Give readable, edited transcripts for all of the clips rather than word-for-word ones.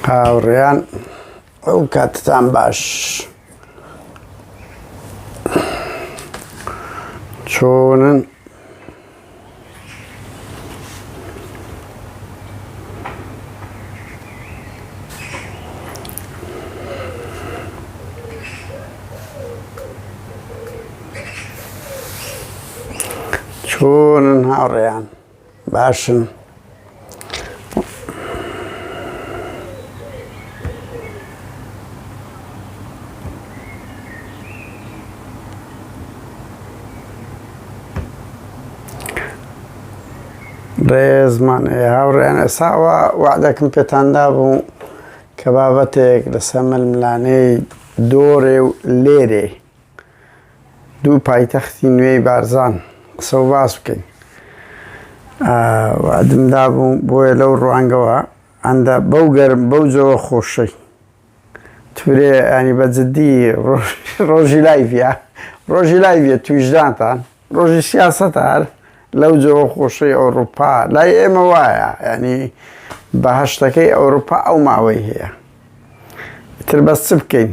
هاوڕێیان ئەو کاتتان باش چۆنن چۆنن هاوڕێیان باشن. ڕێزمان هەیە هاوڕێیان ئێستا ئەوە وعدەکم پێتان دابوو کە بابەتێک لەسەر ململانێی دۆرێ و لێرێ دوو پایتەختی نوێی بارزان قسە و باس بکەین وعدم دابوو بۆیە لەو ڕوانگەوە ئەندە بەو گەرم بەو جەوە خۆشەی تورێ ینی بە جددی ڕۆژی لایڤە ڕۆژی لایڤە تویژدانتان ڕۆژی سیاسەتە هەر لەو جەوە خۆشەی ئەوروپا لای ئێمە وایە ینی بەهشتەکەی ئەوروپا ئەو ماوەی هەیە تر بەس چ بکەین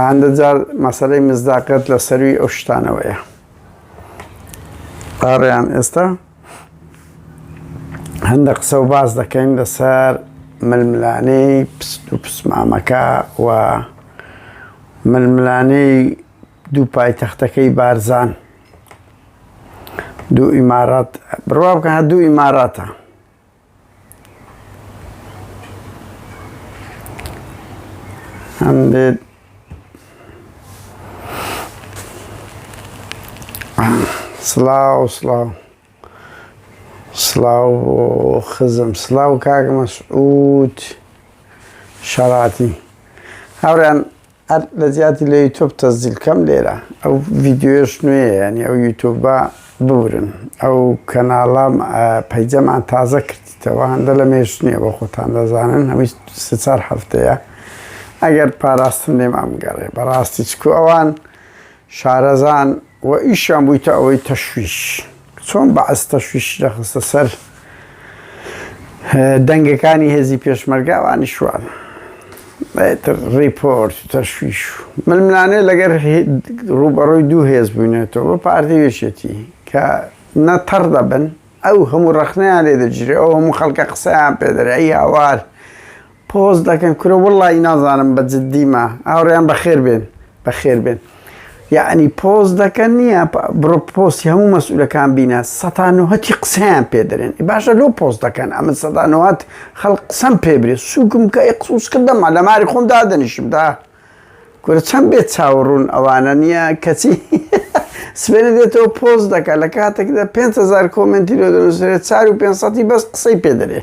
هەندە جار مەسەلەی مزداقیت لە سەروی ئەو شتانەوەیە ئاڕیان ئێستا هەندە قسە و باس دەکەین لەسەر ململانێی پست و پسمامەکە و ململانێی دوو پایتەختەکەی بارزان دوو ئیمارات بڕوا بکەن دوو ئیماراتە هەندێک سڵاو سڵاو سڵاو بۆ خزم سڵاو کاک مەسعود شەراتی هاوڕێیان هەر لە جیاتی لە یوتوب تەسجیل کەم لێرە ئەو ڤیدیۆیەش نوێیە یانی ئەو یوتوبە بورن ئەو کەناڵە پەیجەمان تازە کردیتەوە هەندە لە مێش نییە بۆ خۆتان دەزانن هەمووی سێ چار هەفتەیە ئەگەر پاراستن لێمان بگەڕێ بەڕاستی چکو ئەوان شارەزان و ئیشیان بوویتە ئەوەی تەشویش چۆن بەعس تەشویش دەخستە سەر دەنگەکانی هێزی پێشمەرگە ئەوانیش وان تر ڕیپۆرت تەشویش ململانێ لەگەر ڕووبەڕووی دوو هێز بووینێتەوە بە پارتی یەکێتی کە نە تەڕ دەبن ئەو هەموو ڕەخنەیان لێ دەگیرێ ئەو هەموو خەڵکە قسەیان پێ دەرێ ئەی هاوار پۆست دەکەن کورە وەڵی نازانم بە جدیمە هاوڕێیان بەخێر بێن بەخێر بێن یعنی پۆست دەکەن نییە بڕۆ پۆستی هەموو مەسئولەکان بینە سەتا نهەتی قسەیان پێ دەرێن باشە لۆ پۆست دەکەن ئەمە سەتا نهات خەڵک قسەم پێ برێ سوکم کە ئەی قسوس کردەما لە ماری خۆم دادەنیشم دا کورە چەند بێت چاوەڕوون ئەوانە نییە کەچی سبێنێ دێتەوە پۆست دەکات لە کاتێکدا 5هزار کۆمنتی لۆ دەنووسرێت 4 و 500 بەس قسەی پێ دەرێ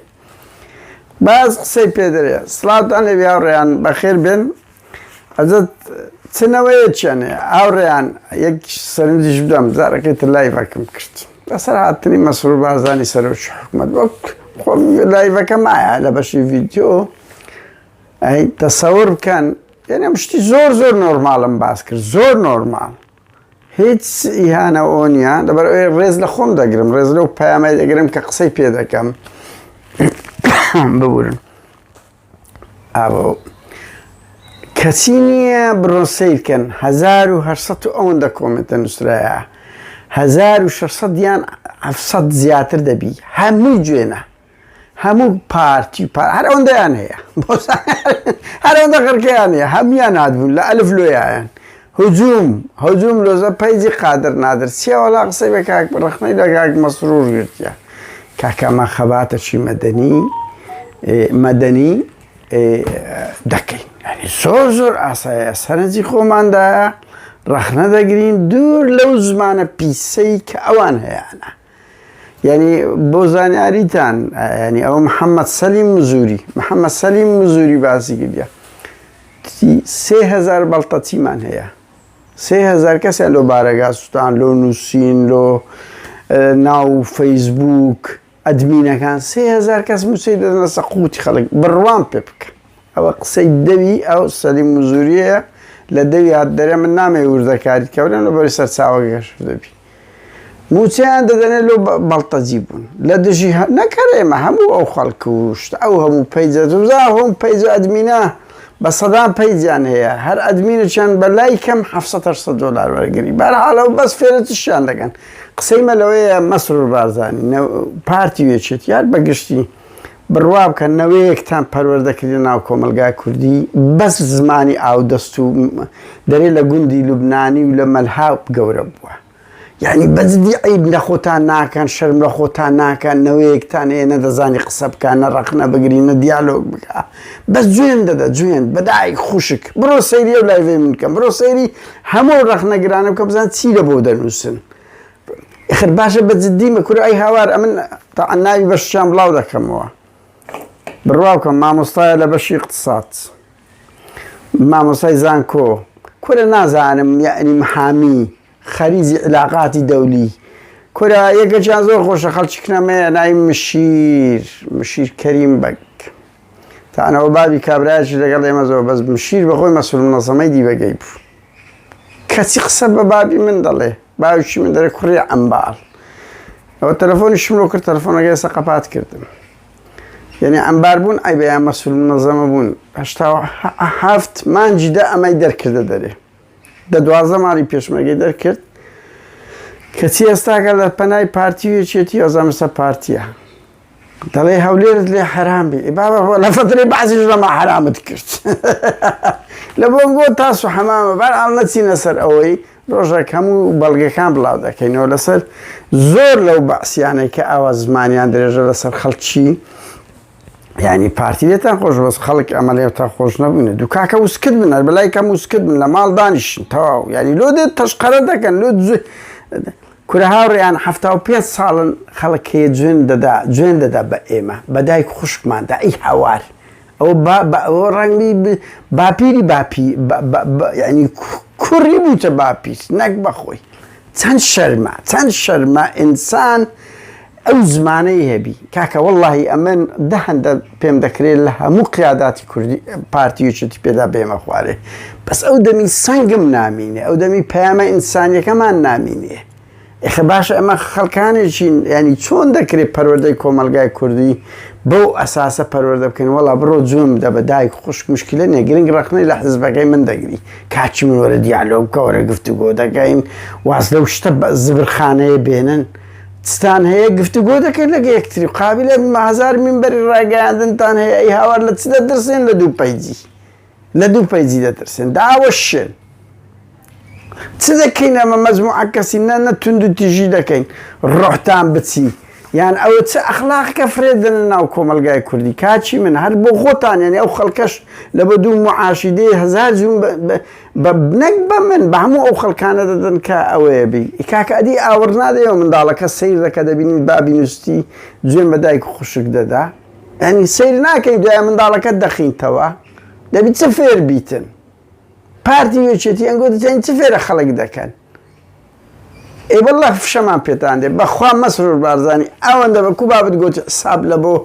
باز قسەی پێ دەرێ سڵاوتان لێ هاوڕێیان بەخێر بێن ئەزت چ نەوەیەکیان هەیە هاوڕێیان یەک سەرنجیش بدەم جارەکەی تر لایڤەکەم کرد لەسەر هاتنی مەسرور بارزانی سەرۆکی حکومەت وەک خۆم لایڤەکە مایە لە بەشی ڤیدیۆ ئەی تەسەور بکەن یعنی ئەم شتی زۆر زۆر نۆرماڵم باس کرد زۆر نۆرماڵ هیچ ئیهانە ئەو نییە لەبەر ئەوەی ڕێز لە خۆم دەگرم ڕێز لەو پەیامای دەگرم کە قسەی پێ دەکەم ببورن ئاو کەچی نییە بڕۆن سیرکەن 1970 و ئەوەندە کۆمنتە نووسرایە 1600 یان 700 زیاتر دەبی هەمووی جوێنە هەموو پارتی و هەر ئەوەندەیان هەیە هەر ئەوەندە قڕکەیان هەیە هەمویان هاتبوون لە ئەلف لۆیان هجوم هجوم لۆزە پەیجی قادر نادر چیە وەڵا قسەی بە کاک ڕەخنەی لە کاک مەسرور گرتیە کاکە ئەمە خەباتەکی مەدەنی مەدەنی دەکەین یعنی زۆر زۆر ئاسایە سەرنجی خۆماندایە ڕەخنە دەگرین دوور لەو زمانە پیسەی کە ئەوان هەیەە یعنی بۆ زانیاریتان ینی ئەوە محەممەد سەلیم مزوری محەممەد سەلیم مزوری باسی کردە 3000 بەڵتەچیمان هەیە 3000 کەسیان لۆ بارەگا سوتان لۆ نووسین لۆ ناو فەیسبوک ئەدمینەکان 3000 کەس موچەی دەدەنە سەقوتی خەڵک بڕوام پێ بکە ئەوە قسەی دەوی ئەو سەلیم مزوریەیە لە دەوی هات دەرێ من نامەوێ وردەکاری کەورێن لە بەری سەرچاوەکە کەشف دەبی. موچەیان دەدەنێ لۆ بەڵتەجی بوون لە دژی نەک هەر ئێمە هەموو ئەو خەڵک و شت ئەو هەموو page ە دوزا هەم page admin ە بە سەدان page یان هەیە هەر admin ێکیان بە لای کەم 700 800 دلار وەرگری بەرحاڵەوە بەس فێرە چشیان دەکەن قسەی مە لەوەیە مەسرور بارزانی پارتی وێچێت یار بە گشتی بڕوا بکەن نەوەیەکتان پەروەردە کردە ناو کۆمەلگای کوردی بەس زمانی ئاودەست و دەرێ لە گوندی لوبنانی و لە مەلها گەورە بووە یعنی بەجدی عیب لە خۆتان ناکەن شەرم لە خۆتان ناکەن نەوەیەکتان هەیە نەدەزانی قسە بکە نە ڕەخنە بگری نە دیالۆگ بکە بەس جوێن دەدە جوێن بەدایک خوشک بڕۆ سەیری ئەو live ەی من بکەم بڕۆ سەیری هەموو ڕەخنەگرانە بکە بزان چی لە بۆ دەنووسن ئخر باشە بە جدی مە کورە ئەی هاوار ئەمن تا ناوی بەشیان بڵاو دەکەمەوە بڕوا بکەم مامۆستایە لە بەشی اقتصاد مامۆستای زانکۆ کورە نازانم یعنی محامی خەریجی علاقاتی دەولی کورە یەکەکیان زۆر خۆشە خەڵکی کنەمەیە ناوی مشیر مشیر کەریم بەگ تانەوە بابی کابرایەکی لەگەڵ ئێمە زۆر بەس مشیر بەخۆی مەسول منەزەمەی دیبەگەی بوو کەچی قسە بە بابی من دەڵێ باوکی من دەرێ کوڕی ئەمباڵ ئەوە تەلەفۆنیشم لۆ کرد تەلەفۆنەکەی ئێستا قەپات کردم یعنی ئەمبار بوون ئەی بەیان مەسول منەزەمە بوون 87 مانجی دە ئەمەی دەرکردە دەرێ دە 12 ماڵی پێشمەرگەی دەرکرد کەچی ئێستاکە لە پەنای پارتی و یەکێتی ئەزانمسە پارتیە دەڵێ هەولێرت لێ حەرام بی بابە بۆ لە فەترەی بەعسیش لەمە حەرامت کرد لە بۆم بۆ تاس و حەمامە بار ئاڵ نەچینە سەر ئەوەی ڕۆژێک هەموو بەڵگەکان بڵاو دەکەینەوە لەسەر زۆر لەو بەعسیانەی کە ئاوا زمانیان درێژە لەسەر خەڵکی یعنی پارتی لێتان خۆش بەس خەڵک ئەمە لێتان خۆش نەبوون دوو کاکە وسکت بن هەر بەلای کەم وسکت بن لە ماڵ دانیشن تەواو یعنی لۆ دێت تەشقەرە دەکەن لۆ کورە هاوڕێیان 75 ساڵن خەڵک هەیە جوێن دەدا جوێن دەدا بە ئێمە بە دایک خوشکماندا ئەی هاوار ئەو ئەوە ڕەنگی باپیری باپی یعنی کوڕی بووتە باپیر نەک بەخۆی چەند شەرمە چەند شەرمە ئینسان ئەو زمانەی هەبی کاکە وەڵاهی ئەمن دە هەندە پێم دەکرێت لە هەموو قیاداتی کوردی پارتی یەکێتی پێدا بێمە خوارێ بەس ئەو دەمی سەنگم نامینێ ئەو دەمی پەیامە ئینسانیەکەمان نامینێ ئێخە باشە ئەمە خەڵکانێکین ینی چۆن دەکرێت پەروەردەی کۆمەلگای کوردی بەو ئەساسە پەروەردە بکەین وەڵا بڕۆ جوێن بدە بە دایک خوشک مشکلە نیە گرنگ ڕەخنەی لە حزبەکەی من دەگری کاکی من وەرە دیالۆگ بکە وەرە گفتوگۆ دەکەین واز لەو شتە زبرخانەیە بێنن چتان هەیە گفتوگۆ دەکەین لەگە یەکتری قابلە هەزار مینبەری ڕاگەیاندنتان هەیە ئەی هاوار لە چ دەترسێن لە دوو page ی لە دوو page ی دەترسێن داوەشێن چ دەکەین ئەمە مەجموعە کەسی نە نە توند و تیژی دەکەین ڕۆحتان بچی یان ئەوە چ ئەخلاقکە فرێ دەنە ناو کۆمەلگای کوردی کاچی من هەر بۆ خۆتان یعنی ئەو خەڵکەش لە بە دوو معاشی دێ هەزار جوون بە نەک بە من بە هەموو ئەو خەڵکانە دەدەن کە ئەوەیە بی کاکە ئەدی ئاوڕ نادەیەوە منداڵەکە سەیر دەکە دەبینی بابی نووستی جوێن بە دایک و خوشک دەدا یعنی سەیر ناکەی دوای منداڵەکە دەخینتەوە دەبی چ فێر بیتن پارتی و یەکێتی ئەنگۆ دەزانین چ فێرە خەڵک دەکەن ئێ والله فشەمان پێتان دێ بەخوا مەسرور بارزانی ئەوەندە بە کو بابت گوتی حساب لە بۆ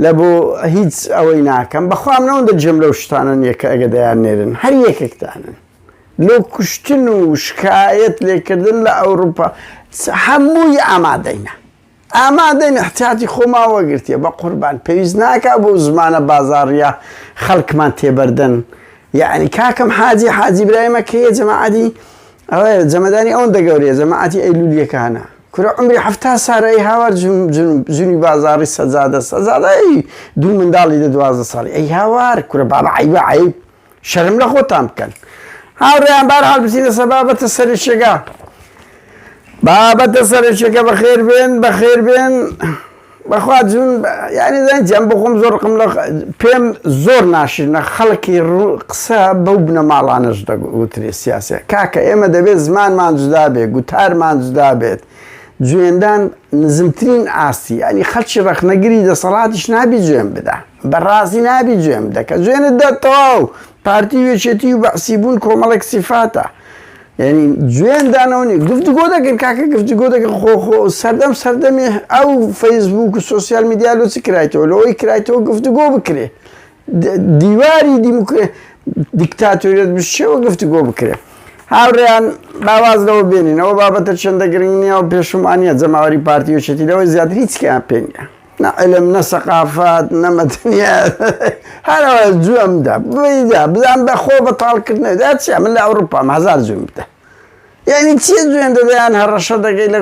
لە بۆ هیچ ئەوەی ناکەم بەخوا من ئەوەندە جێم لەو شتانە نییە کە ئەگە دەیان نێرن هەر یەکێکتانن لۆ کوشتن و شکایەت لێکردن لە ئەوروپا هەمووی ئامادەینە ئامادەین احتیاتی خۆمان وەگرتیە بە قوربان پێویست ناکا بۆ زمانە بازاڕیە خەڵکمان تێبەردەن یعنی کاکەم حاجی حاجی برایمە کەیە جەماعەتی ئەوەیە جەمەدانی ئەوەندە گەورەیە جەماعەتی ئەیلولیەکانە کورە عمری 70 سارە ئەی هاوار جنوی بازاڕی سەجادە سەجادە ئەی دوو منداڵی دە 12 ساڵی ئەی هاوار کورە بابا عیبە عیب شەرم لە خۆتان بکەن هاوڕێیان بارحاڵ بچینە سەر بابەتە سەرەکیەکە بابەتە سەرەکیەکە بەخێر بێن بەخێر بێن بەخوا جون یعنی زانین جەم بخۆم زۆر ڕقم لە پێم زۆر ناشرینە خەڵکی قسە بەو بنەماڵانەش دەگوترێ سیاسە کاکە ئێمە دەبێت زمانمان جودا بێت گوتارمان جودا بێت جوێندان نزمترین ئاستی یعنی خەڵکی ڕەخنەگری دەسەڵاتیش نابی جوێن بدا بەڕاستی نابی جوێن بدە کە جوێنت دا تەواو پارتی و یەکێتی و بەعسی بوون کۆمەڵێک سیفاتە یعنی جوێن دانەوە نیە گفتوگۆ دەکەن کاکە گفتوگۆ دەکەن خۆ خۆ سەردەم سەردەمی ئەو فەیسبوک و سۆسیال میدیا لۆ چ کرایتەوە لەوەی کرایتەوە گفتوگۆ بکرێ دیواری دیموکرا دیکتاتۆریەت بشێوە گفتوگۆ بکرێ. هاوڕێیان با واز لەوە بێنین ئەوە بابەتە چەندە گرنگ نییە و پێشم وانە جەماوەری پارتی و یەکێتی لەوەی زیاتر هیچ کەیان پێ نییە نە علم نە سەقافات نە مەدەنیەت هەرەوە جوێم دا بدا بزان بە خۆ بەتاڵکردنە دا چیە من لە ئەوروپام هەزار جوێم بدە یعنی چیە جوێن دەدەیان هەڕەشە دەگەی لە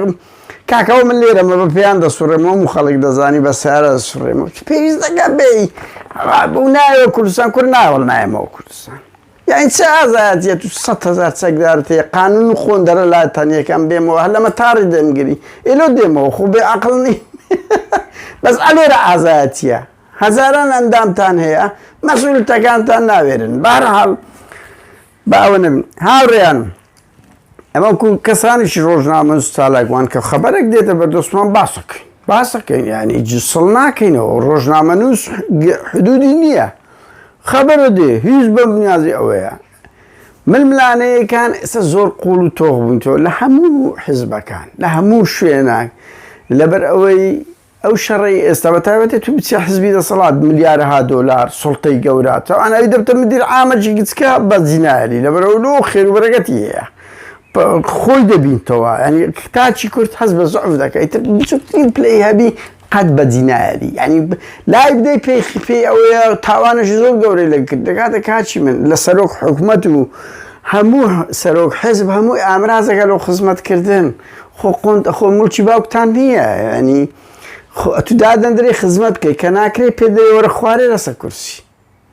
کاکەوە من لێرەمە بە پێیان دەسوڕێمەوە و خەڵک دەزانی بە سیارە دەسوڕێمەوە پێویست دەکە بێی بوو نایەوە کوردستان کورد ناوەڵ نایەمەوە کوردستان یانی چ ئازایەتیە تو 100 هەزار چەکدارت هەیە قانون و خۆندەرە لا تەنیەکەم بێمەوە هەر لەمە تاڕی دەمگری ئێلۆ دێمەوە خۆ بێ عەقڵ نی بەس ئەلێرە ئازایەتیە هەزاران ئەندامتان هەیە مەسئولتەکانتان ناوێرن بەهەرحاڵ با ئەوە نەبن هاوڕێیان ئەمە کو کەسانیشی ڕۆژنامەنووس چالاکوان کە خەبەرێک دێتە بەردەستمان باسەکەین باسەکەین یعنی سڵ ناکەینەوە ڕۆژنامەنووس حدودی نییە خەبەرە دێ هیچ بە بنیازی ئەوەیە ململانەیەکان ئێستا زۆر قوڵ و تۆخ بوونتەوە لە هەموو حزبەکان لە هەموو شوێنان لەبەر ئەوەی ئەو شەڕەی ئێستا بە تایبەتی تو بچی حزبی دەسەڵات ملیارەها دۆلار سوڵتەی گەورە تەوان ئەوی دەبتە مدیر عامەکی گچکە بە جینایەلی لەبەرەوە لۆ خێر و بەرەکەتی هەیە خۆی دەبینتەوە ینی تاچی کورد حەز بە زعف دەکە ئیتر بچووکترین پلەی هەبی قەت بە جینایەلی ینی لای بدەی پێی پێی ئەوەیە تاوانەشی زۆر گەورەی لە کرد دەکاتە کاچی من لە سەرۆک حکومەت و هەموو سەرۆک حزب هەموو ئامرازەکە لۆ خزمەتکردن خۆ قۆنت خۆ موڵکی باوکتان نییە ینی خۆ ئەتو دادەندرێ خزمەت بکەی کە ناکرێ پێ دەێ وەرە خوارێ لەسەر کورسی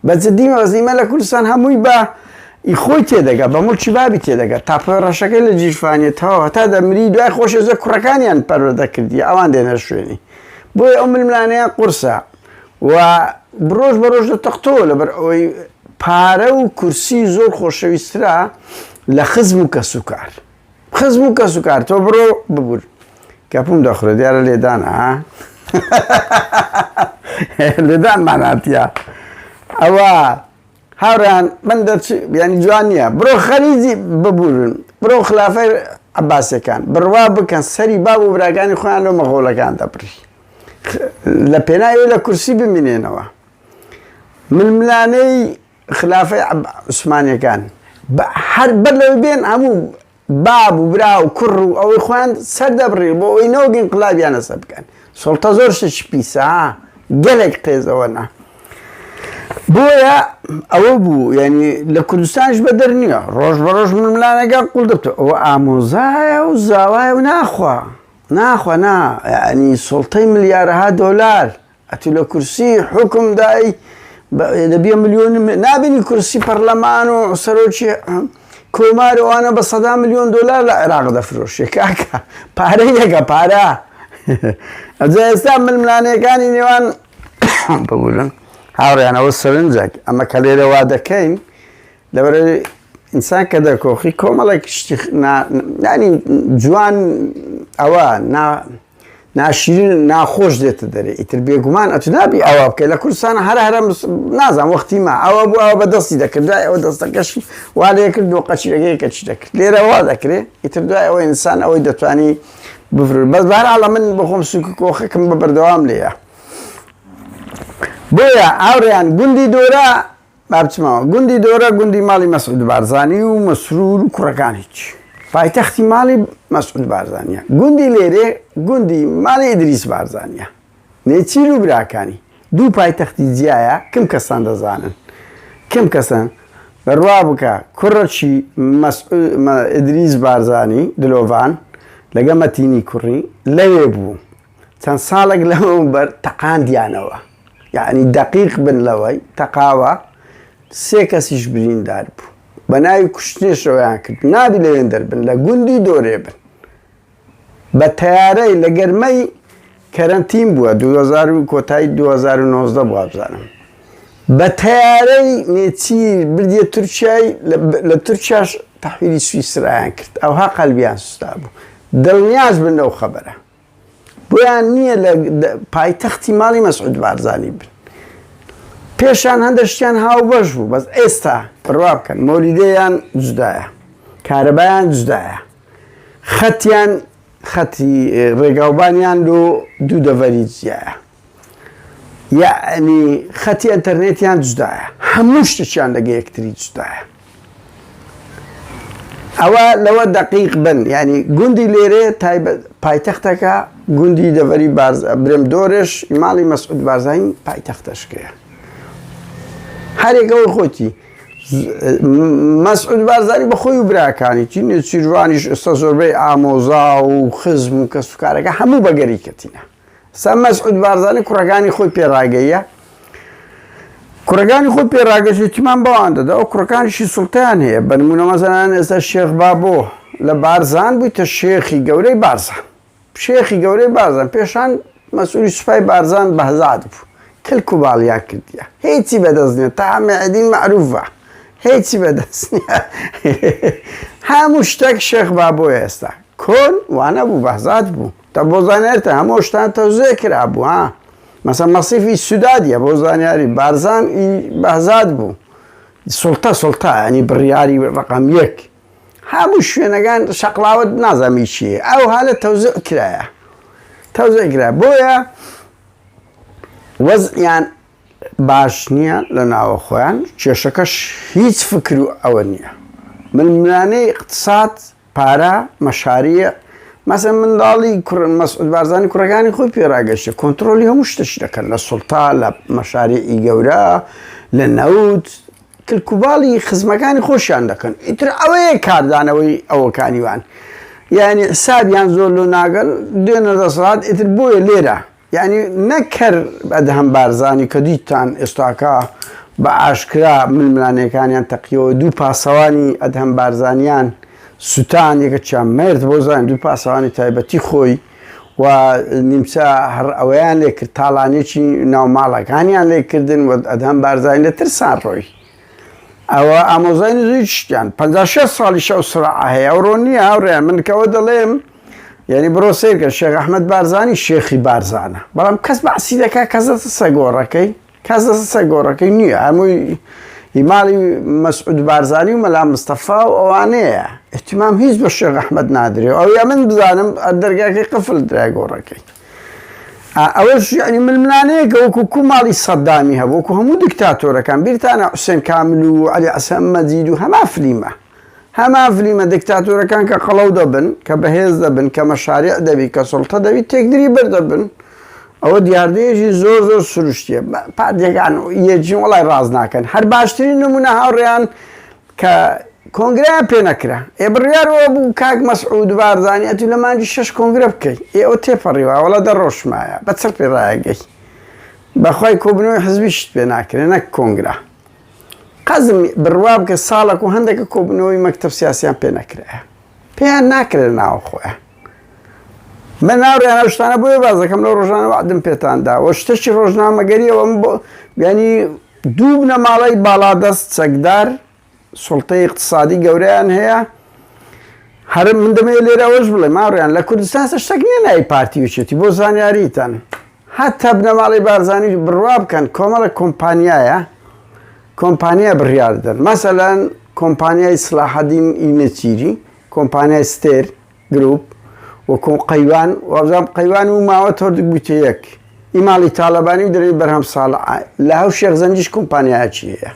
بە جدی مەبەست لە کوردستان هەمووی بە ئی خۆی تێدەگا بە موڵکی بابی تێدەگا تاپۆی ڕەشەکەی لە جیرفانیە تەواو هەتا دەمری دوای خۆشێ زۆر کوڕەکانیان پەروەردە کردی ئەوان دێنە شوێنی بۆیە ئەو ململانەیان قورسە و ڕۆژ بە ڕۆژ دەتەقتەوە لەبەر ئەوەی پارە و کورسی زۆر خۆشەویسترا لە خزم و کەسوکار خزم و کەسوکار تۆ بڕۆ ببور کەپوم دەخورێ دیارە لێدان ها لێدانمان هاتیە ئەوە هاوڕیان من دەرچ ینی جوان نییە بڕۆ خەریجی ببورن بڕۆ خلافەی عباسەکان بڕوا بکەن سەری باب و براکانی خۆیان لەو مەغۆلەکان دەبڕی لە پێناوی لە کورسی بمینێنەوە ململانەی خلافەی عوسمانیەکان هەر بەر لەوەی بێن هەموو باب و برا و کوڕ و ئەوەی خۆیان سەر دەبڕی بۆ ئەوەی نەوەک ئینقلابیان لەسەر بکەن سوڵتە زۆر شتێکی پیسە گەلێک قێزەوەنە بۆیە ئەوە بوو یعنی لە کوردستانش بەدەر نییە ڕۆژ بە ڕۆژ ململانەکە قوڵ دەبێت ئەوە ئامۆزایە و زاوایە و ناخوا ناخوا نا یعنی سوڵتەی ملیارەها دۆلار ئەتو لە کورسی حوکم دای دەبیە ملیۆن نابینی کورسی پەرلەمان و سەرۆکی کۆمار ئەوانە بە سەدا ملیۆن دۆلار لە عێراق دەفرۆشێ کاکە پارە یەکە پارە ئەجا ئێستا ململانێکانی نێوان ببورن هاوڕیانەوە سەرنجێک ئەمە کە لێرە وا دەکەین لەبەر ئینسان کە دەکۆخی کۆمەڵێک شتی ینی جوان ئەوە نا ناشرین ناخۆش دێتە دەرێ ئیتر بێگومان ئەتو نابی ئەوە بکەی لە کوردستان هەر هەرە نازان وەختی ما ئەوە بوو ئەوە بە دەستی دەکرد دوای ئەوە دەستەکەشی وا لێ کرد و قەچیرەکەی کەچی دەکرد لێرە وا دەکرێ ئیتر دوای ئەوە ئینسان ئەوەی دەتوانی بفرۆ بەس بەهەرحاڵ من بەخۆم سوک کۆخەکەم بە بەردەوام لێیە بۆیە هاوڕێیان گوندی دۆرە با بچمەوە گوندی دۆرە گوندی ماڵی مەسعود بارزانی و مەسرور و کوڕەکانی پایتەختی ماڵی مەسعود بارزانیە گوندی لێرێ گوندی ماڵی ئیدریس بارزانیە نێچیر و براکانی دوو پایتەختی جیایە کم کەسان دەزانن کم کەسان بەروا بکە کوڕەکی ئیدریس بارزانی دلۆڤان لەگە مەتینی کوڕی لەوێ بوو چەند ساڵێک لەمەوبەر تەقاندیانەوە یەعنی دەقیق بن لەوەی تەقاوە سێ کەسیش بریندار بوو بە ناوی کوشتنێشەوەیان کرد نابی لەوێن دەربن لە گوندی دۆرێ بن بە تەیارەی لە گەرمەی کەرەنتین بووە 2000 و کۆتایی 2019 بووە بزانم بە تەیارەی نێچیر بردیە تورکیای لە تورکیاش تەحویلی سویسرایان کرد ئەوها قەلبیان سوستا بوو دڵنیاش بن لەو خەبەرە بۆیان نییە لە پایتەختی ماڵی مەسعود بارزانی بن پێشان هەندە شتیان هاوبەش بوو بەس ئێستا بڕوا بکەن مۆلیدەیان جودایە کارەبایان جودایە خەتیان خەتی ڕێگاوبانیان لۆ دوو دەڤەری جیایە یەعنی خەتی ئەنتەرنێتیان جودایە هەموو شتێکیان لەگە یەکتری جودایە. ئەوە لەوە دەقیق بن یعنی گوندی لێرێ تایبەت پایتەختەکە گوندی دەڤەری بارز برێم دۆرێش ماڵی مەسعود بارزانی پایتەختەشکەیە هەرێکەوەی خۆتی مەسعود بارزانی بە خۆی و براکانی چی نێچیروانیش ئێستا زۆربەی ئامۆزا و خزم و کەسوکارەکە هەموو بەگەری کەتینە سا مەسعود بارزانی کوڕەکانی خۆی پێڕاگەیە کوڕەکانی خۆی پێڕاگەشت تیمان بەوان دەدا ئەو کوڕەکانیشی سوڵتەیان هەیە بە نمونە مەسەلەن ئێستا شێخ بابۆ لە بارزان بوویتە شێخی گەورەی بارزان شێخی گەورەی بارزان پێشان مەسئولی سوپای بارزان بەهزاد بوو کلک و باڵیان کردیە هیچی بەدەست نیە تا مەعدین مەعروفە هیچی بەدەست نیە هەموو شتێک شێخ بابۆ ئێستا کۆن وانە بوو بەهزاد بوو تا بۆ زانیارتە هەموو شتان تەوزێ کرابوو ها مەسە مەسیفی سودادیە بۆ زانیاری بارزان ئی بەهزاد بوو سوڵتە سوڵتە ینی بڕیاری ڕقم یەک هەموو شوێنەکان شەقڵاوەت نازانم چییە ئەو هالە تەوزع کرایە تەوزع کرا بۆیە وەزعیان باش نییە لە ناوە خۆیان کێشەکەش هیچ فکر و ئەوە نییە ململانێی اقتصاد پارە مەشاریع مەسەن منداڵی کوڕ مەسعود بارزانی کوڕەکانی خۆی پێ ڕاگەشتە کۆنتترۆلی هەموو شتش دەکەن لە سوڵتا لە مەشاریعی گەورە لە نەوت کلکوباڵی خزمەکانی خۆشیان دەکەن ئیتر ئەوەیە کاردانەوەی ئەوەکانی وان یعنی حسابیان زۆر لۆ ناگەن دێنە دەسەڵات ئیتر بۆیە لێرە یانی نەک هەر ئەدهەم بارزانی کە دیتتان ئێستاکە بە ئاشکرا ململانێکانیان تەقیەوە دوو پاسەوانی ئەدهەم بارزانیان سوتان یەکەکیان مرد بۆ زانین دوو پاسەوانی تایبەتی خۆی و نیمچە هەر ئەوەیان لێ کرد تاڵانێکی ناو ماڵەکانیان لێ کردن و ئەدهەم بارزانی لە ترسان ڕۆی ئەوە ئامۆزای نزیک شتیان 56 ساڵی شەو سرعە هەیە ئەوڕۆ نییە هاوڕێیان من کەەوە دەڵێم یعنی بڕۆ سەیرکە شێخ ئەحمەد بارزانی شێخی بارزانە بەڵام کەس بەعسی دەکا کەس دەستە سەر گۆڕەکەی کەس دەستە سەر گۆڕەکەی نییە هەمووی ماڵی مەسعود بارزانی و مەلا مستەفا و ئەوانەیە احتیمام هیچ بە شێخ ئەحمەد نادرێ ئەو یا من بزانم دەرگاکەی قفل درای گۆڕەکەی ئەوەش یعنی ململانەیەکە وەکو کو ماڵی سەدامی هەبوو وەکو هەموو دکتاتۆرەکان بیرتانە حوسێن کامل و عەلی عەسەم مەجید و هەما فلیمە هەمان فلیمە دکتاتۆرەکان کە قەڵەو دەبن، کە بەهێز دەبن، کە مەشاریع دەبی، کە سوڵتە دەبی تێکدری بەر دەبن. ئەوە دیاردەیەکی زۆر زۆر سروشتیە. پارتیەکان یەکین وەڵای ڕاست ناکەن. هەر باشترین نمونە هاوڕێیان کە کۆنگرەیان پێ نەکرا. ئێ بڕیار ئەوە بوو کاک مەسعود بارزانی ئەتوو لە مانگی شەش کۆنگرە بکەی. ئێ ئەوە تێپەڕیوە وەڵا دە ڕۆژ مایە. بە چڕ پێ ڕایەگەی. بەخوای کۆبوونەوەی حزبیشت پێ ناکرێ نەک کۆنگرە. قەزم بڕوا بکە ساڵەک و هەندێکە کۆبوونەوەی مەکتەب سیاسیان پێ نەکرایە پێیان ناکرێت ناوە خۆیان من ناڕیان ئەو شتانە بۆیە باس دەکەم لەو ڕۆژانە وعدم پێتان دا و شتێکی ڕۆژنامەگەریەوە من بۆ یعنی دوو بنەماڵەی باڵادەست چەکدار سوڵتەی اقتصادی گەورەیان هەیە هەر من دەمەوێت لێرە ئەوەش بڵێ ماڕیان لە کوردستان شتێک نییە ناوی پارتی وچێتی بۆ زانیاریتان هەتا بنەماڵەی بارزانیش بڕوا بکەن کۆمەڵە کۆمپانیایە کۆمپانیا بڕیار دەن مەسەلەن کۆمپانیای سلاحەدین ی نەچیری کۆمپانیای ستێر گروپ و کۆ قەیوان وابزانم قەیوان و ماوە تۆردک بوویتە یەک ئی ماڵی تاڵەبانی و دەرەی بەرهەم ساڵح لە هەو شێخ زەنجیش کۆمپانیایەکی هەیە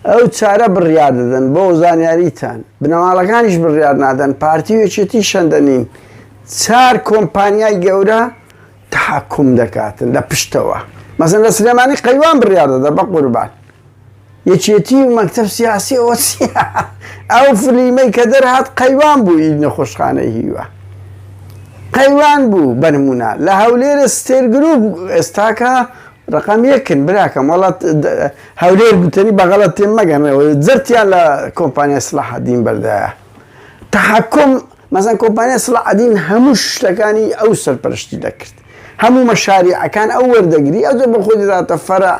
ئەو چارە بڕیار دەدەن بۆ زانیاریتان بنەماڵەکانیش بڕیار نادەن پارتی و یەکێتی شەندە نین چار کۆمپانیای گەورە تەحەکوم دەکاتن لە پشتەوە مەسەن لە سلێمانی قەیوان بڕیار دەدا بە قوربان یەکێتی و مەکتەب سیاسی ئەوە چیە ئەو فلیمەی کە دەرهات قەیوان بوو ئی نەخۆشخانەی هیوا قەیوان بوو بەنمونە لە هەولێرە ستێر گروپ ئێستاکە ڕقم یەکن براکەم وڵات هەولێر گوتنی بەغەڵەت تێم مەگەنەوە جرتیان لە کۆمپانیا سلاحەدین بەردایە تەحەکوم مەسەن کۆمپانیای سڵاحەدین هەموو شتەکانی ئەو سەرپەرشتی دەکرد هەموو مەشاریعەکان ئەو وەردەگری ئەو بە خۆی دەداتە فەرع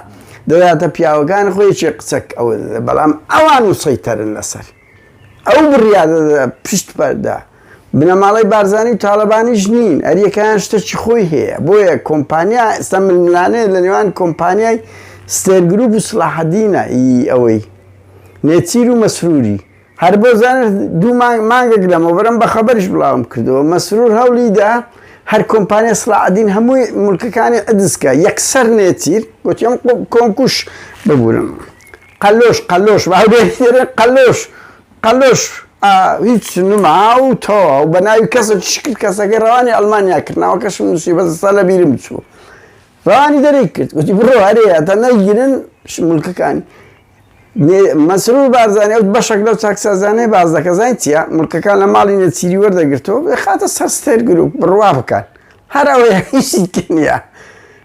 دەداتە پیاوەکان خۆی چێ قچەک ئەوە بەڵام ئەوان مسەیتەرن لەسەر ئەو بڕیار پشت پەردە بنەماڵەی بارزانی و تاالبانیش نین ئەریەکەیان شتێکی خۆی هەیە بۆیە کۆمپانیا ئێستا ململانێ لە نێوان کۆمپانیای ستێر گروپ و سلاحەدینە ئی ئەوەی نێچیر و مەسروری هەر بۆ زانست دوو مانگ مانگێک لەمەوبەرم بە خەبەریش بڵاوم کردەوە مەسرور هەوڵی دا هەر کۆمپانیا سڵاعەدین هەمووی مولکەکانی عدز کە یەکسەر نێچیر گوتی ئەم کۆنکوش ببورن قەلۆش قەلۆش قەلۆش قەلۆش. هیچ نما و تەواو بە ناوی کەسە کرد کەسەکەی ڕەوانی ئەڵمانیا کرد ناوەکەشم نووسی بەس ئێستا لە بیرم چوو ڕەوانی دەرێک کرد وتی بڕۆ هەرێ تا نەیگرن ملکەکانی مەسرور بارزانی ئەو بەشێک لەو چاکسازانەی باز دەکە زانین چییە ملکەکان لە ماڵی نێچیری وەردەگرتەوە بخاتە سەر ستێر گروپ بڕوا بکات هەر ئەوەیە هیچی تر نییە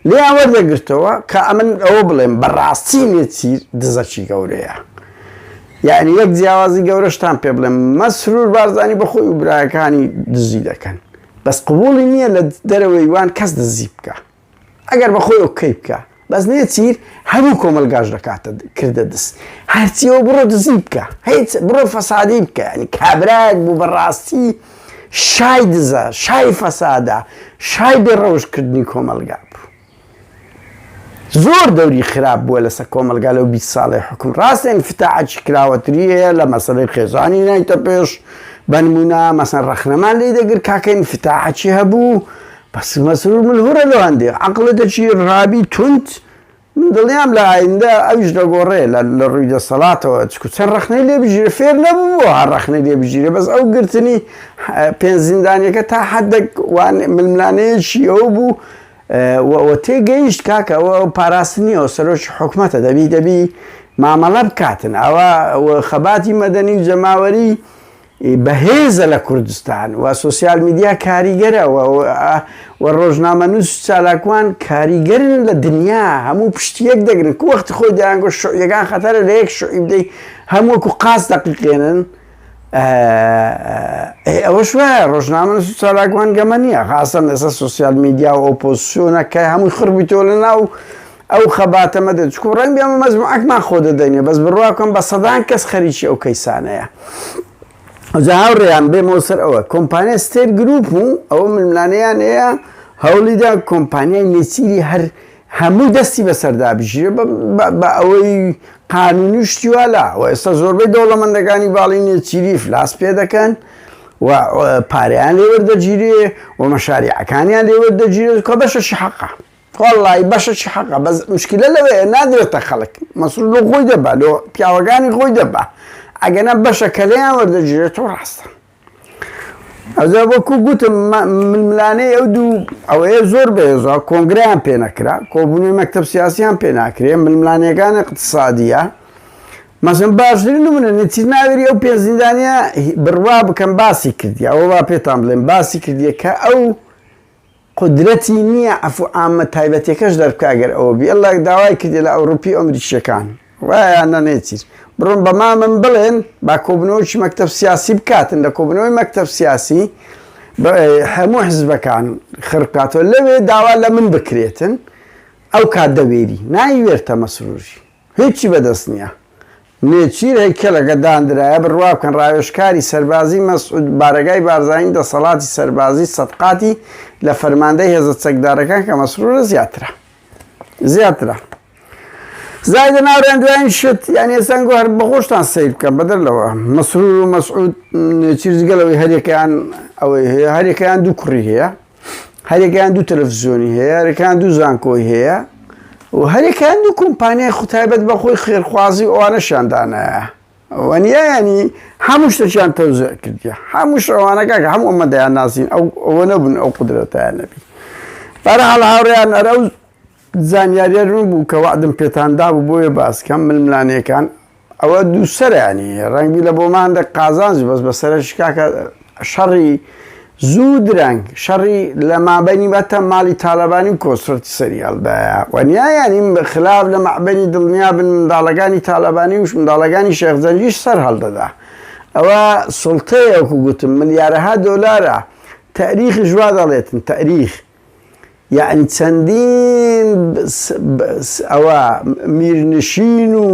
لێیان وەردەگرتەوە کە ئەمن ئەوە بڵێم بەڕاستی نێچیر دزەکی گەورەیە یعنی یەک جیاوازی گەورەشتان پێ بڵێم مەسرور بارزانی بەخۆی و برایەکانی دزی دەکەن بەس قبولی نییە لە دەرەوەی وان کەس دزی بکە ئەگەر بەخۆی ئۆکەی بکە بەس نێچیر هەموو کۆمەلگاش دەکاتە کردە دز هەرچیەوە بڕۆ دزی بکە هیچ بڕۆ فەسادی بکە ینی کابرایەک بوو بەڕاستی شای دزە شای فەسادە شای بێ ڕەوشکردنی کۆمەلگا بوو زۆر دەوری خراپ بووە لەسەر کۆمەلگا لەو 20 ساڵی حکوم ڕاستە انفتاحی کراوەتری هەیە لە مەسەلەی خێزانی نایتە پێش بەنمونە مەسەن ڕەخنەمان لی دەگر کاکە انفتاحی هەبوو بەس مەسرور ملهوڕە لۆ هەندێ عەقڵە دەچی ڕابی توند من دڵنیام لە ئایندە ئەویش دەگۆڕێ لە ڕووی دەسەڵاتەوە چکو چەند ڕەخنەی لێ بگیرێ فێر نەبوو بۆ هەر ڕەخنەی لێ بگیرێ بەس ئەو گرتنی پێنج زیندانیەکە تا حدێک وان ململانەیەکی ئەو بوو و تێگەیشت کاکە ئەوە پاراستنیەوە سەرۆکی حکومەتە دەبی دەبی مامەڵە بکاتن ئەوە خەباتی مەدەنی و جەماوەری بەهێزە لە کوردستان و سۆسیال میدیا کاریگەرە و ڕۆژنامەنووس و چالاکوان کاریگەرن لە دنیا هەموو پشتی یەک دەگرن کو وەختی خۆی دەیانگۆ شوعیەکان خەتەرە لە یەک شوعی بدەی هەموو وەکو قاز دەقیقێنن ئەوەش وایە ڕۆژنامەنووس و چالاکوان گەمە نییە خاستەن ئێستا سۆسیال میدیا و ئۆپۆزیسیۆنە کە هەمووی خڕ بیتەوە لە ناو ئەو خەباتە مەدە چکو ڕەنگ بێ ئەمە مەجموعەکمان خۆ دەدەینێ بەس بڕوا بکەم بە سەدان کەس خەریکی ئەو کەیسانەیە ئەوجا هاوڕێیان بێمەوە سەر ئەوە کۆمپانیا ستێر گروپ و ئەوە ململانێیان هەیە هەوڵیدا کۆمپانیای نێچیری هەر هەمووی دەستی بەسەردا بگیرێ بە ئەوەی قانونی شتی وا لا و ئێستا زۆربەی دەوڵەمەندەکانی باڵی نێچیری ئیفلاس پێ دەکەن و پارەیان لێ وەردەگیرێ و مەشاریعەکانیان لێ وەردەگیرێت کە بەشەشی حەقە وەڵڵاهی بەشەکی حەقە بەس مشکلە لەوەیە نادرێتە خەڵک مەسرور لۆ خۆی دەبا لۆ پیاوەکانی خۆی دەبا ئەگەنا بەشە کە لێیان وەردەگیرێتەوە ڕاستە ئەجا وەکو گوتم ململانێی ئەو دوو ئەوەیە زۆر بەهێزە کۆنگریان پێ نەکرا کۆبوونەوەی مەکتەب سیاسیان پێ ناکرێ ململانێکان اقتصادیە مەسن باشترین نمونە نێچیر ناوێری ئەو پێ زیندانیە بڕوا بکەم باسی کردی ئەوە با پێتان بڵێم باسی کردیە کە ئەو قودرەتی نیە عەفو عامە تایبەتیەکەش دەربکا گەر ئەوە بی اللە داوای کردیە لە ئەوروپی و ئەمریکیەکان وایە یان نا نێچیر بڕۆن بە مامم بڵێن با کۆبنەوەکی مەکتەب سیاسی بکاتن لە کۆبنەوەی مەکتەب سیاسی هەموو حزبەکان خڕ بکاتەوە لەوێ داوا لە من بکرێتن ئەو کات دەوێری نایوێرتە مەسروری هیچی بەدەست نیە. نێچیر هەیکەلەکە داندرایە بڕوا بکەن ڕاوێژکاری سەربازی مەسعود بارەگای بارزانی دەسەڵاتی سەربازی سەدقاتی لە فەرماندەی هێزە چەکدارەکان کە مەسرورە زیاترە زیاترە زایدە ناوریان دوایین شت یان ئێسان گۆ هەر بەخۆشتان سەیر بکەن بەدەر لەوە مەسرور و مەسعود نێچیر جگەلەوەی هەریەکەیان ئەوەی هەیە هەریەکەیان دوو کوڕی هەیە هەریەکەیان دوو تەلەفزیۆنی هەیە هەریەکەیان دوو زانکۆی هەیە و هەریەکەیان دوو کۆمپانیای خو تایبەت بە خۆی خێرخوازی ئەوانەشیان دانایە وەنیە ینی هەموو شتێکیان تەوزیع کردیە هەموو شەوانە کاکە هەموو ئەمە دەیان ناسین ئەو ئەوە نەبوون ئەو قودرەتیان نەبی بەرحاڵ هاوڕێیان ئەرە ئەو زانیاریە ڕوون بوو کە وەعدم پێتان دابوو بۆیە باس کەم ململانێکان ئەوە دوو سەرانی ڕەنگی لە بۆمان دە قازانج بەس بە سەرش کاکە شەڕی زوو درەنگ شەڕی لە مابەینی بەتە ماڵی تالەبانی و کۆسرەتی سەری هەڵدایە وەنیا یانی خلاف لە مەعبەنی دڵنیا بن منداڵەکانی تالەبانی وش منداڵەکانی شێخ جەنگیش سەر هەڵدەدا ئەوە سوڵتەیە وەکو گوتم ملیارەها دۆلارە تاریخیش وا دەڵێتن تاریخ یەعنی چەندین ئەوە میرنشین و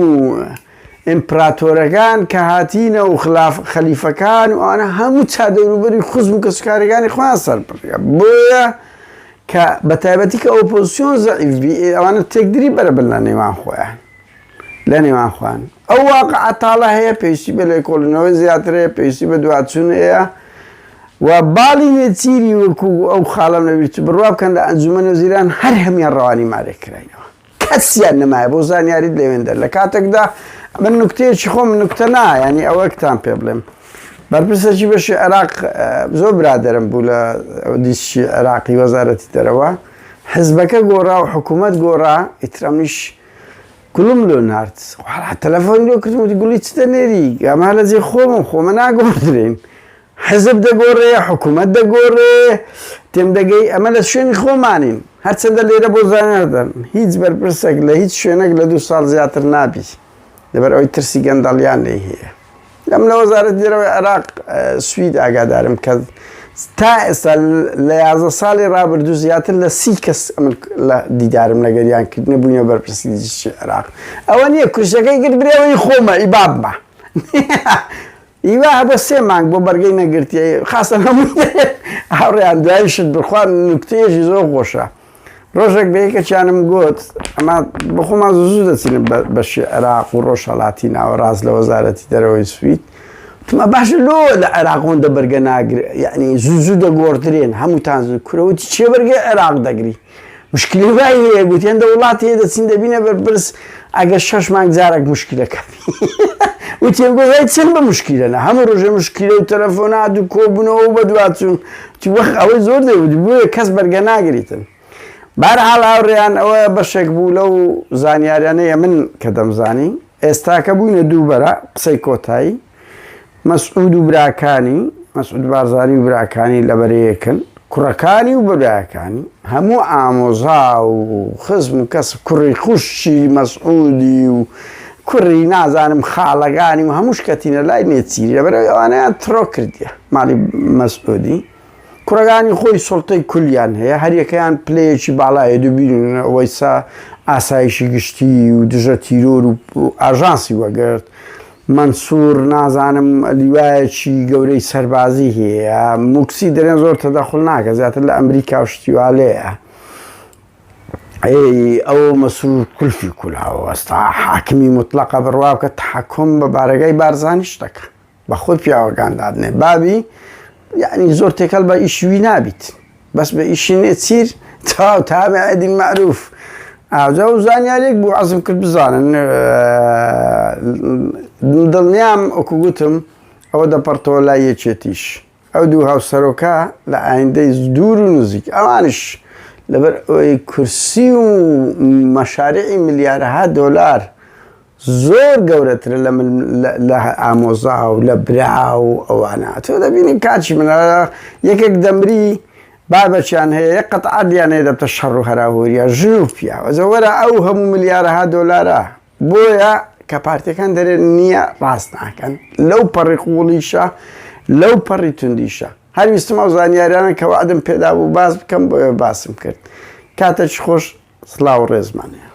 ئیمپراتۆرەکان کە هاتینە و خلاف خەلیفەکان و ئەوانە هەموو چا دەوروبەری خزم و کەسوکارەکانی خۆیان سەربڕیە بۆیە کە بە تایبەتی کە ئۆپۆزیسیۆن زەعیف بی ئەوانە تێکدری بەرەبن لە نێوان خۆیان لە نێوان خۆیان ئەو واقعە تاڵە هەیە پێویستی بە لێکۆڵینەوەی زیاتر هەیە پێویستی بە دواچوون هەیە و باڵی نێچیری وەکو ئەو خاڵم لەبیر چوو بڕوا بکەن لە ئەنجومەن وەزیران هەر هەموویان ڕەوانی مارێک کراینەوە کەسیان نەمایە بۆ زانیاریت لەوێندەر لە کاتێکدا من نوکتەیەکی خۆم نوکتە نا ینی ئەوەکتان پێ بڵێم. بەرپرسێکی بەشی عێراق زۆر برادەرم بوو لە دیسکی عێراقی وەزارەتی دەرەوە حزبەکە گۆڕا و حکوومەت گۆڕا ئیترەمیش گوڵم لۆ نارد تەلەفۆن لۆ کردم وتی گوڵی چ دەنێری ئەمە لە جێ خۆمم خۆمە ناگۆڕدرێین حزب دەگۆڕێ حکوومەت دەگۆڕێ تێم دەگەی ئەمە لە شوێنی خۆمانین هەرچەندە لێرە بۆ زانیاردەن هیچ بەرپرسێک لە هیچ شوێنێک لە دوو ساڵ زیاتر نابی لەبەر ئەوەی ترسی گەندەڵیان لێی هەیە لەم لە وەزارەتی دەرەوەی عێراق سوید ئاگادارم کە تا ئێستا لە 11 ساڵی ڕابردوو زیاتر لە سی کەس ئەمن لە دیدارم لەگەریان کردنە بووینە بەرپرسی دیجی عێراق ئەوە نییە کورسەکەی گرت برێەوەی خۆمە ئی بابمە ئیوا هەبە سێ مانگ بۆ بەرگەی نەگرتی خاصە هەموو هاوڕێیان دوایشت بخوا نوکتەیەکی زۆر خۆشە ڕۆژێک بە یەکێکیانم گوت ئەمە بەخۆمان زوو زوو دەچینە بەشی عێراق و ڕۆژهەڵاتی ناوەڕاست لە وەزارەتی دەرەوەی سوید وتم باشە لۆ لە عێراق هۆندە بەرگە ناگر یعنی زوو زوو دەگۆڕدرێن هەمووتان زوو کورەوتی چێ بەرگەی عێراق دەگری مشکلی وای هەیە گوتی هەندە وڵات هەیە دەچین دەبینە بەرپرس ئەگەر شەش مانگ جارێک مشکلەکە وتیم گوت هەی چەند بە مشکلەنە هەموو ڕۆژێ مشکلە و تەلەفۆنات و کۆبوونەوە و بەدواچوون وتی وەخ ئەوەی زۆر دەیوت بۆیە کەس بەرگە ناگریتن بارحاڵ هاوڕێیان ئەوە بەشێک بوو لەو زانیاریانەیە من کە دەمزانی ئێستاکە بووینە دووبەرە قسەی کۆتایی مەسعود و براکانی، مەسعود بارزانی و براکانی لە بەرەیەکن، کوڕەکانی و برایەکانی، هەموو ئامۆزا و خزم و کەس کوڕی خوشکی مەسعودی و کوڕی نازانم خاڵەکانی و هەمووش کەتینە لای نێچیری لەبەرئەوەی ئەوانەیان تڕۆ کردیە ماڵی مەسعودی کوڕەکانی خۆی سوڵتەی کولیان هەیە هەریەکەیان پلەیەکی باڵایە دوبینن ئەوەیسا ئاسایشی گشتی و دژە تیرۆر و ئاژانسی وەگرت مەنسور نازانم لیوایەکی گەورەی سەربازی هەیە موکسی دەرێن زۆر تەدەخول ناکە زیاتر لە ئەمریکا و شتیوالەیە ئەی ئەو مەسرور کولفی کولاوە وەستا حاکمی مطلقە بڕوا بکە تحکم بە بارەگای بارزانیش دەکە بە خۆی پیاوەکان دادنێ بابی یعنی زۆر تێکەڵ بە ئیشوی نابیت بەس بە ئیشی نێچیر تەواو تابع دین معروف ئاجا و زانیارێک بوو عەزم کرد بزانن دڵنیام وەکو گوتم ئەوە دەپەڕتەوە لای یەکێتیش ئەو دوو هاوسەرۆکە لە ئایندەی دوور و نزیک ئەوانش لەبەر ئەوەی کورسی و مەشارعی ملیارەها دۆلار زۆر گەورەترە لە من لە ئامۆزا و لە برا و ئەوانە تۆ دەبینی کاچی من یەکێک دەمری بابەچیان هەیە یەک قەت عەردیان هەیە دەبتە شەڕ و هەراوهۆریە ژن و پیاوە زەوەرە ئەو هەموو ملیارەها دۆلارە بۆیە کە پارتەکان دەرێن نییە ڕاست ناکەن لەو پەڕی قوڵیشە لەو پەڕی توندیشە هەر ویستم ئەو زانیاریانە کە وعدم پێدا بوو باس بکەم بۆیە باسم کرد کاتێکی خۆش سڵاو ڕێزمان هەیە.